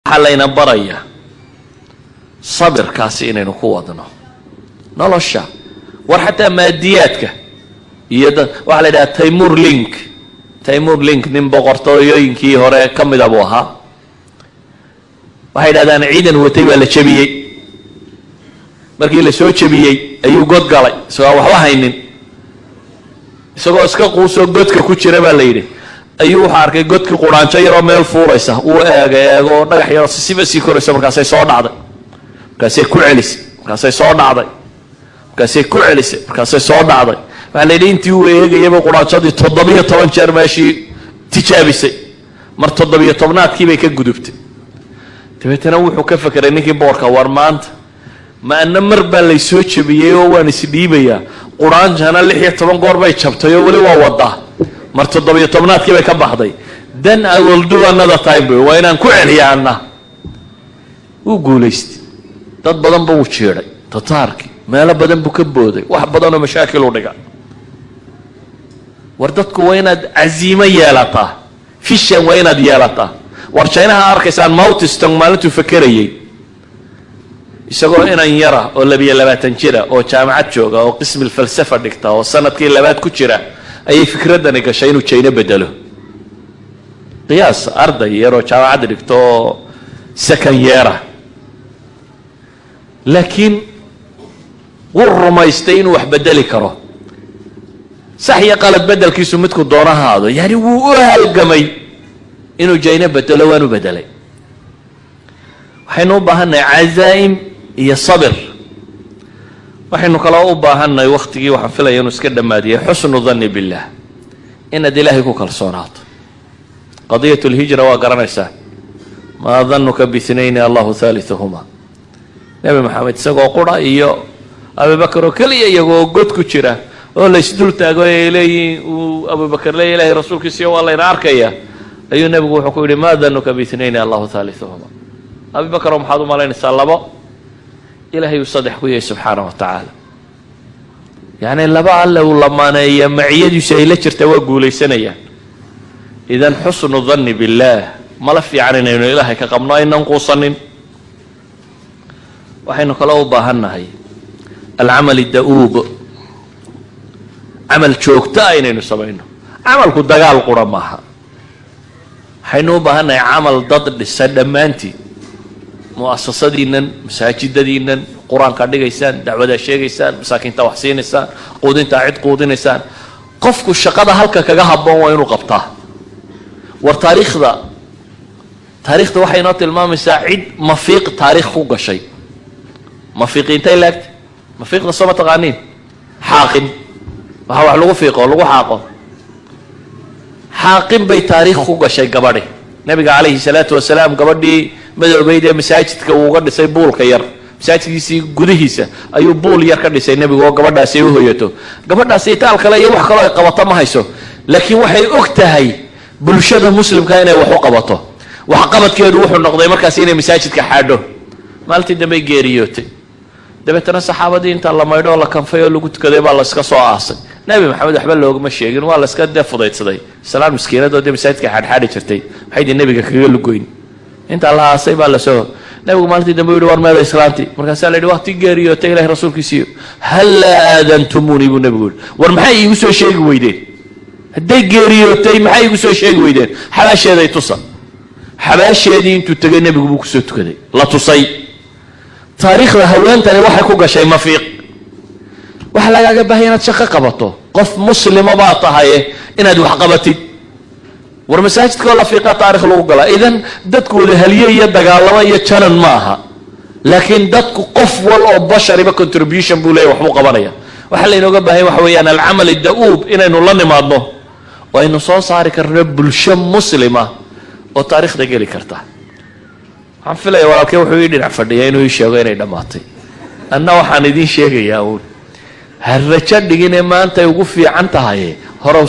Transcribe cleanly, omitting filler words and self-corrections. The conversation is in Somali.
Waxaa layna baraya sabirkaasi inaynu ku wadno nolosha. War xataa maadiyaadka iyo dad waxaa la yidhaha Taymur Link. Taymur Link nin boqortooyooyinkii hore ka mida buu ahaa. Waxay yidhahdaan ciidan watay baa la jebiyey. Markii la soo jebiyey ayuu god galay isagoo aan waxba haynin, isagoo iska quusoo godka ku jira baa la yidhi ayuu wuxuu arkay godkii quraanjo yaroo meel fuulaysa. Wuu eega eego oo dhagax yaroo sisiba sii koraysa. Markaasay soo dhacday, markaasay ku celisay, markaasay soo dhacday, markaasay ku celisay, markaasay soo dhacday. Waxaa la yidhi intii uu eegayaba quraanjadii 17 jeer meeshii tijaabisay. Mar 17aadkii bay ka gudubtay. Dabeetana wuxuu ka fekeray ninkii boorka: war maanta ma ana mar baa laysoo jebiyey oo waan isdhiibayaa? Quraanjana 16 goor bay jabtay oo weli waa wadaa. Mar 17aadkii bay ka baxday. Then I will do another time bu, waa inaan ku celiya anna. Wuu guulaystay. Dad badan ba wuu jiidhay, Tataarkii meelo badan buu ka booday, wax badanoo mashaakil u dhiga. War dadku waa inaad casiimo yeelataa, vision waa inaad yeelataa. War Jaynaha arkaysaan, Mao Tse-tung maalintuu fekerayey isagoo inan yara oo 22 jira oo jaamacad jooga oo qismi falsafa dhigta oo sanadkii labaad ku jira ayay fikraddani gashay inuu Jayno bedelo. Qiyaas, arday yaroo jaamacad dhigto oo second year ah, laakiin wuu rumaystay inuu wax bedeli karo. Sax iyo qalad bedelkiisu midku doono haado, yani wuu u halgamay inuu Jayno bedelo, waanu bedelay. Waxaynu u baahannahay cazaa'im iyo sabir. Waxaynu kaloo u baahannahay, waktigii waxaan filaya inuu iska dhammaadiyay, xusnu danni billaah, inaad Ilaahay ku kalsoonaato. Qadiyat lhijra waa garanaysaa: maa danuka biithnayni Allahu thaalithuhuma. Nebi Maxamed isagoo qura iyo Abubakar oo keliya, iyagoo god ku jira oo la isdul taago, ay leeyihiin, uu Abubakar leeya: Ilahay rasuulkiisiyo, waa layna arkaya, ayuu nebigu wuxuu ku yidhi: maa danuka biithnayni Allahu thaalithuhuma. Abubakar oo maxaad u malaynaysaa labo Ilahay uu saddex ku yahay subxaanah wa tacaala? Yacni laba Alle uu lamaaneeya maciyadiisu ay la jirtaa waa guulaysanayaan. Idan xusnu danni billaah, mala fiican inaynu Ilaahay ka qabno, aynan quusanin. Waxaynu kaloo u baahan nahay alcamal da'uub, camal joogto ah inaynu samayno. Camalku dagaal qura maaha. Waxaynu u baahan nahay camal dad dhisa dhammaantiin, mu'asasadiinan, masaajidadiinan, qur-aankaa dhigaysaan, dacwadaa sheegaysaan, masaakiinta wax siinaysaan, quudintaa cid quudinaysaan. Qofku shaqada halka kaga habboon waa inuu qabtaa. War taariikhda waxay inoo tilmaamaysaa cid mafiiq taariikh ku gashay. Mafiiqi intay laagtay? Mafiiqda soo ma taqaaniin? Xaaqin, waxa wax lagu fiiqo, lagu xaaqo. Xaaqin bay taariikh ku gashay gabadhi. Nabiga calayhi salaatu wasalaam gabadhii madoobeyd ee masaajidka uu uga dhisay buulka yar, masaajidkiisii gudihiisa ayuu buul yar ka dhisay nebigu oo gabadhaasi ay u hoyato. Gabadhaasi itaal kale iyo wax kaloo ay qabato ma hayso, laakiin waxay og tahay bulshada muslimka inay wax u qabato. Waxqabadkeedu wuxuu noqday markaasi inay masaajidka xaadho. Maalintii dambey geeriyootay. Dabeetana saxaabadii intaa la maydho oo la kanfay oo lagu tukaday baa la iska soo aasay. Nebi Maxamed waxba loogama sheegin, waa la iska dee fudaydsaday. Islaan miskiinadoo dee masaajidka xaadxaadhi jirtay maxay dee nebiga kaga lugoyn? Intaa la aasay baa lasoo nebigu maalintii dambe u yihi: war meeda islaantii? Markaasaa la yidhi: waqti geeriyootay. Ilahay rasuulkiisiiyo, hallaa aadantumuni, buu nebigu yihi. War maxay iigu soo sheegi weydeen? Hadday geeriyootay maxay iigu soo sheegi weydeen? Xabaasheeday tusa. Xabaasheedii intuu tegay nebigu buu kusoo tukaday, la tusay. Taariikhda haweentani waxay ku gashay mafiiq. Waxaa lagaaga baahaya inaad shaqo qabato. Qof muslima baa tahaye inaad wax qabatid. War masaajidka oo la fiiqa taarikh lagu galaa. Idan dadku wada halye iyo dagaalamo iyo janan ma aha, laakiin dadku qof wal oo bashariba contribution buu leeyahy, waxbuu qabanaya. Waxaa laynooga baahanya waxa weeyaan alcamal da'uub inaynu la nimaadno oo aynu soo saari karno bulsho muslima oo taariikhda geli karta. Waxaan filaya walaalkee wuxuu ii dhinac fadhiyaa inuu ii sheego inay dhammaatay. Anna waxaan idiin sheegayaa uun: ha rajo dhigine, maantay ugu fiican tahay horow.